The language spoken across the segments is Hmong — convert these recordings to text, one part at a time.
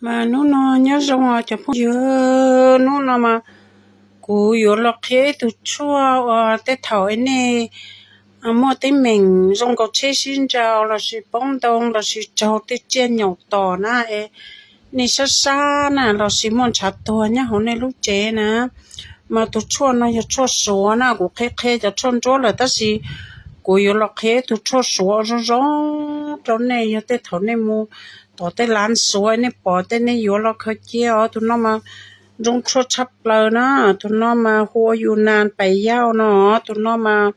Mas hnub no nyob zoo os cov phooj ywg, hnub no mas kuv yuav los qhia ib tug tshuaj uas tej thaum nej muaj teeb meem zoo nkaus tsheb sib nraus lossis poob ntoo lossis raug tej tsiaj nyaum tom na, nej sab sab na lossis muaj ntshav tuag nyob hauv nej lub tsev na, mas tus tshuaj no yog tshuaj suav na. Kuv qhia qhia cov tshuaj nruab lawm tab sis kuv yuav los qhia ib tug tshuaj suav zoo zoo rau nej. Yog tej thaum nej mus tom tej lav suav nej pom tej nej yuav los khaws cia os. Tus no mas zoo tshuaj tshaj plaws na. Tus no mas hu ua Yus Nas Pais Yauj no. Tus no mas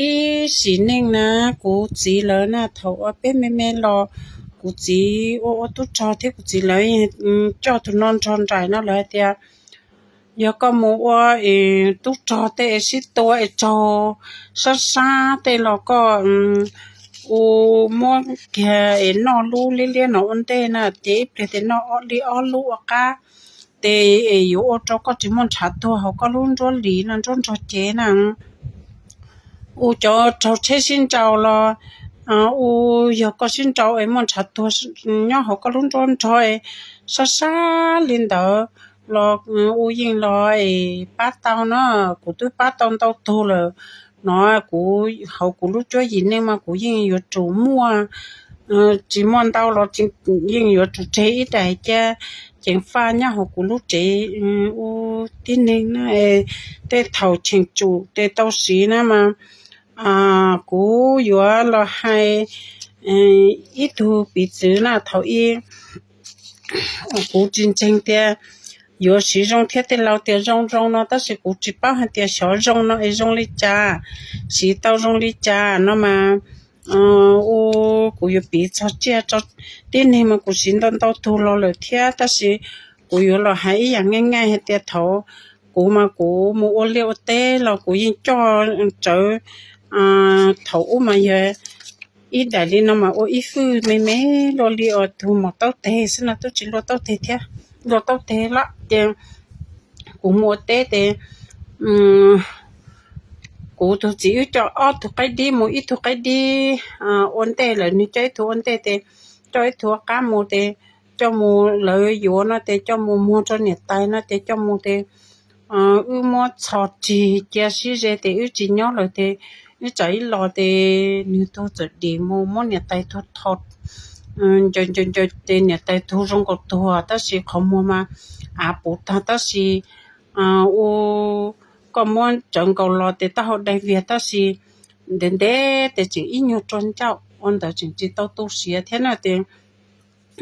ib sim neej na, kuv txiv lawv na thaum ua peb me me los kuv txiv ua ua tub rog thiab kuv txiv lawv coj tus no nrog nraim no lawv hais tias yog koj mus ua es tub rog tej es sib tua es raug sab sab tej los koj ua muab kiag es noj lub liab liab no ua ntej na ces ib pliag tes noj ob li ob lub ua qab tes es yuav ua rau koj tsis muaj ntshav tuag hauv koj lub nruab lis no nruab nrog cev na. Ua cov raug tsheb sib nraus los ua yog koj sib nraus es muaj ntshav tuag nyob hauv koj lub nruab nrog es sab sab li ntawd los ua yeej los es pab tau na. Kuv twb pab tau ntau tug lawm no. Kuv hauv kuv lub cuab yim neej mas kuv yeej yuav tsum muaj, tsis muaj ntau los yeej yuav tsum tseg ib daim cia ceev faj nyob hauv kuv lub tsev ua tib neeg na. Tej thaum cheem tsum tes tau siv na mas kuv yuav los hais ib tug piv txwv na. Thaum ub kuv tsis ntseeg tias yuav siv zoo thiab tej laus tias zoo zoo no tab sis kuv tsis paub hais tias xyov zoo no es zoo li cas, siv tau zoo li cas no mas ua kuv yuav piv txog tsiaj rau tib neeg mas kuv siv ntau ntau tug los lawm thiab tab sis kuv yuav los hais ib yam nqaij nqaij hais tias thaum kuv mas kuv mus ua liaj ua teb los kuv yeej coj tsawv thaum ub mas yog ib daim li no mas ua ib fwj me me luaj li os, tus mos taub teg xwb no twb tsis luaj taub teg thiab, luaj taub teg lawm ces kuv mus ua teb ces kuv tus txiv wb coj ob tug qaib dib mus, ib tug qaib dib ua ntej lawm nws coj ib tug ua ntej ces coj ib tug ua qab mus ces coj mus lawv yuav no ces coj mus muag rau niam tais no ces coj mus ces wb muab txhos rig cia sib ze ces wb tsis nyob lawm ces wb tsam ib los ces nws tug txawm dim mus muab niam tais tug tho ncaws ncaws ncaws ces niam tais tug zoo nkaus tuag tab sis qhov muag mas av puv tag tab sis ua koj muab tsawv nkaus los ces taub hau dai viag tab sis ntev ntev ces tseem ib nyuag rua ncauj ua ntawd tseem tsis tau tu siav thiab na ces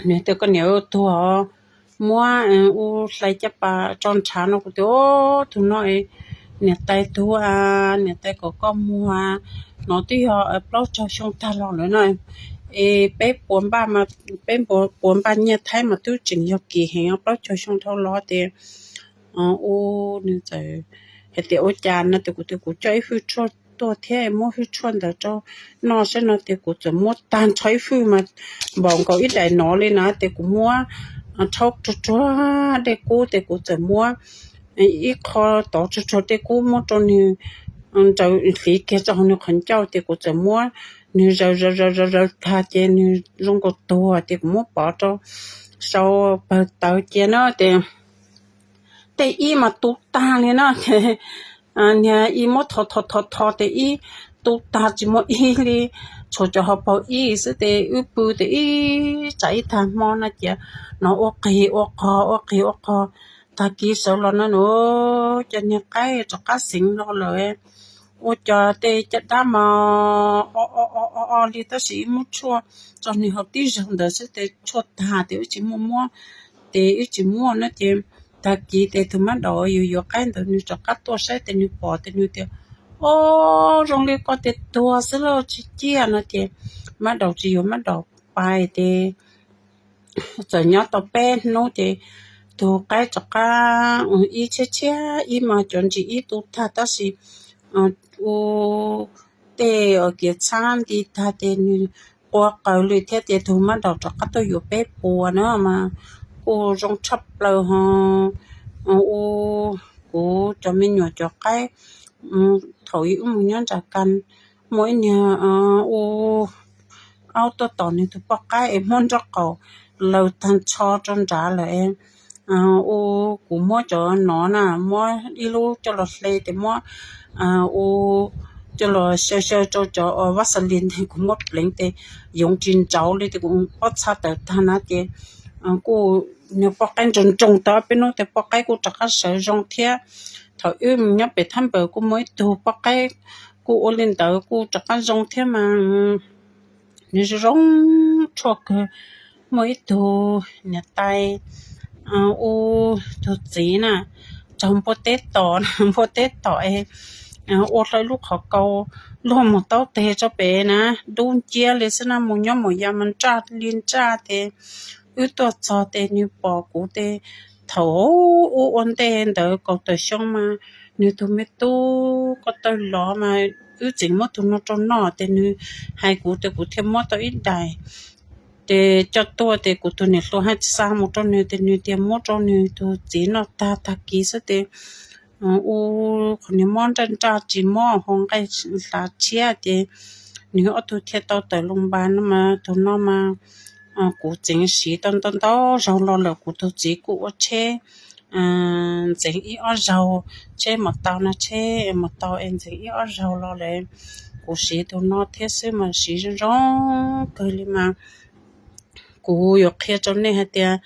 nws tias koj niam tuag muab ua hlais caj pas tso ntshav no kuv tias tus no niam tais tug, niam tais kom koj muag no twb yog plaub caug xyoo tag los lawm no es peb puas npaj, peb puas npaj nyiaj Thaib mas twb tseem yog kim heev plaub caug xyoo dhau los ces ua nws txawm hais tias ua cas no ces kuv tias kuv coj ib fwj tshuaj tuaj thiab muab fwj tshuaj ntawd rau noj saib no ces kuv txawm muab tag nrho ib fwj mas npaum nkaus ib daim no li na ces kuv muab rhaub tsuag tsuag dej kub ces kuv txawm muab ib qho tov tsuag tsuag dej kub muab rau nws ntaws hliv kiag rau hauv nws qhov ncauj ces kuv txawm muab nws zaws zaws zaws zaws zaws tag ces nws zoo nkaus tuag ces kuv muab pov rau sau pawg tawv cia na ces tej ib mas tu tag li na ces niag ib muab tho tho tho tho ces ib tu tag tsis muaj ib li, tshuav cov hauv paus ib xwb ces wb pw ces ib tsam ib tag hmo no ces hnov ua qig ua qog ua qig ua qog. Tag kis sawv los no nws cov niag qaib rov qab xeev los lawm, ua cov tej caj dab mas o o o o li tab sis wb muab tshuaj tso nws hauv tib zaug ntawd xwb ces tshuaj tag ces wb tsis muaj muab, ces wb tsis muaj no ces tag kis ces tus mab daum yuav yuav qaib ntawd nws rov qab tuaj saib ces nws pom ces nws tias, o, zoo li koj tias tuag xwb lauj tsis ciaj no ces mab daum tsis yuav mab daum pais ces txawm nyob tau peb hnub ces tus qaib rov qab ib tshiab tshiab ib mas cov ntsis ib tu tag tab sis ua tej kiav txhab nti tag ces nws qua qaws li thiab ces tus mab daum rov qab tuaj yuav peb puas na mas kuj zoo tshaj plaws ho ua kuv cov me nyuam cov qaib. Thaum ub wb mus nyob nram kas muaj ib niag ua aub tuaj tom nws tus poj qaib es muab nraub qaum laws tag nrho rau nrad lawm. Ua kuv muab cov no na, muab ib lub coj los hle ces muab ua coj los xyaw xyaw rau cov Vaseline ntag, kuv muab pleev ces yoov tsis ntsauv li ces kuv pob txha tawm tag na ces kuj, niag poj qaib nroo nroo tau peb hnub ces poj qaib kuj rov qab sawv zoo thiab. Thaum wb nyob pem thab npaws kuj muaj ib tug poj qaib kuj ua li ntawd kuj rov qab zoo thiab mas nws zoo zoo tshuaj kawg. Muaj ib tug niam tais ua tug txiv na, raug npua teb tom, npua teb tom es ua hlo lub qhov kaus luag mus taub teg tso pem na, dub nciab li xwb na, mus nyob mus ya mas ntsaj li ntsaj ces wb tuaj txog ces nws pom kuv ces thaum ub ua ntej ntawd kaum tawm xyoo mas nws tus me tub ko taw lov mas wb tseem muab tus no rau noj ces nws hais kuv ces kuv thiaj muab tau ib daim ces coj tuaj ces kuv tus niam hluas haj xa mus rau nws ces nws tias muab rau nws tus txiv noj tag tag kis xwb ces ua qhov niag mob nraj nraj tsis mob ho nqaij hlav tshiab ces nws ob tug thiaj tau tawm loo npas no mas tus no mas kuv tseem siv tau ntau ntau zaug los lawm. Kuv tus txiv kuj ua tsheb ntxeev ib ob zaug, tsheb mus tau no, tsheb mus tau es ntxeev ib ob zaug los lawm. Kuv siv tus no thiab xwb mas siv zoo zoo kawg li mas kuv yuav qhia rau nej hais tias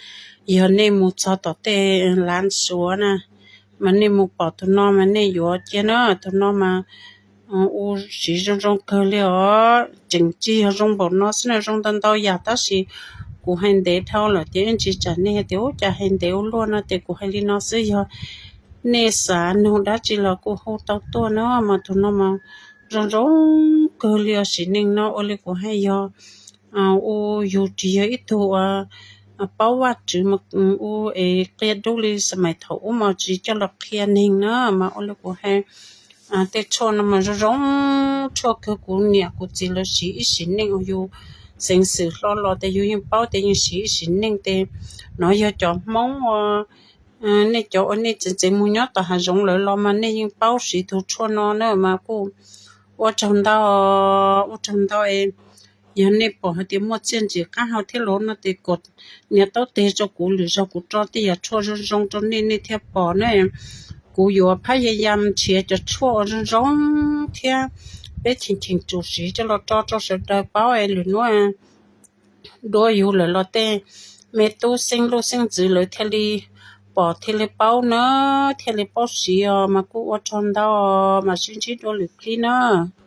yog nej mus txog tom tej lav Suav na mas nej mus pom tus no mas nej yuav cia na, tus no mas ua siv zoo zoo kawg li os. Tseem tsis yog zoo npaum no xwb na, zoo ntau ntau yam tab sis kuv hais ntev dhau lawm ces ib ntsis tsam nej hais tias ub cas hais ntev ua luaj no ces kuv hais li no xwb. Yog nej xav nug dab tsi los kuj hu tau tuaj na mas tus no mas zoo zoo kawg li os. Sim neej no ua li kuv hais yog ua yus tsis yog ib tug uas paub Vajtswv mas ua es qia dub li xav mais thaum ub mas tsis coj los qhia neeg na mas ua li kuv hais tej tshuaj no mas zoo zoo tshuaj kawg. Kuv niam kuv txiv lawv siv ib sim neej uas yus xeev xwm hlo los ces yus yeej paub ces yeej siv ib sim neej ces no yog cov Hmoob uas nej cov uas nej tseem tseem mus nyob tom hav zoov lawm los mas nej yeej paub siv tus tshuaj no na mas kuj ua tsaug ntau, ua tsaug ntau es yog nej pom hais tias muaj txiaj ntsim qab hau thiab los no ces kom nias taub teg rau kuv, lwm zaug kuv rau tej yam tshuaj zoo zoo rau nej nej thiaj pom na. Kuv yuav phab ya ya nrhiav cov tshuaj zoo zoo thiab peb cheem cheem tsum siv coj los rau rau sawv daws paub es lwm hnub dua yus lawm los tej me tub xeeb luj xeeb ntxwv lawv thiaj li pom thiaj li paub na, thiaj li paub siv os mas kuj ua tsaug ntau mas sib ntsib dua lwm clip na.